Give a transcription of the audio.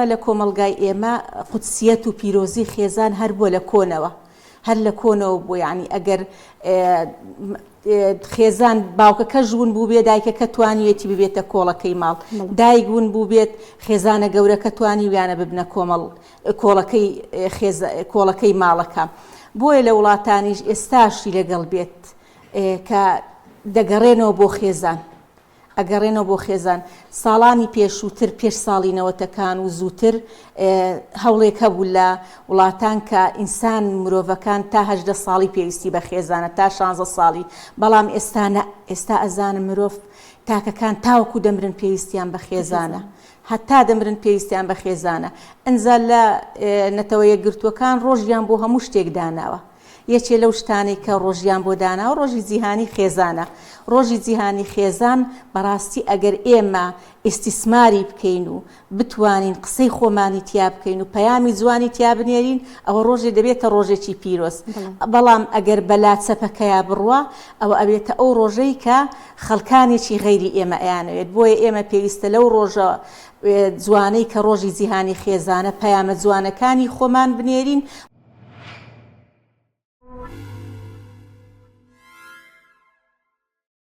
ئێمە لە کۆمەڵگای ئێمە قودسیەت و پیرۆزی خێزان هەر بووە لە کۆنەوە هەر لە کۆنەوە بووە یانی ئەگەر خێزان باوکەکەش ون بووبێ دایکەکە توانیوێتی ببێتە کۆڵەکەی ماڵ دایک ون بووبێت خێزانە گەورەکە توانیویانە ببنە کۆمەڵ کۆڵەکەی کۆڵەکەی ماڵەکە بۆیە لە وڵاتانیش ئێستاشی لەگەڵ بێت کە دەگەڕێنەوە بۆ خێزان ئەگەڕێنەوە بۆ خێزان. ساڵانی پێشووتر پێش ساڵی نەوەتەکان و زووتر هەوڵێک هەبوو لە وڵاتان کە ئینسان مرۆڤەکان تا 18 ساڵی پێویستی بە خێزانە تا 16 ساڵی بەڵام ئێستا نە ئێستا ئەزانم مرۆڤ تاکەکان تاوەکو دەمرن پێویستیان بە خێزانە هەتا دەمرن پێویستیان بە خێزانە ئەنجا لە نەتەوە یەکگرتووەکان ڕۆژیان بۆ هەموو شتێک داناوە یەکێ لەو شتانەی کە ڕۆژیان بۆ داناوە ڕۆژی جیهانی خێزانە. ڕۆژی جیهانی خێزان بەڕاستی ئەگەر ئێمە ئیستیسماری بکەین و بتوانین قسەی خۆمانی تیا بکەین و پەیامی جوانی تیا بنێرین ئەوە ڕۆژێ دەبێتە ڕۆژێکی پیرۆز. بەڵام ئەگەر بە لا چەپەکەیا بڕوا ئەوە ئەبێتە ئەو ڕۆژەی کە خەڵکانێکی غەیری ئێمە ئەیانەوێت. بۆیە ئێمە پێویستە لەو ڕۆژە جوانەی کە ڕۆژی جیهانی خێزانە پەیامە جوانەکانی خۆمان بنێرین.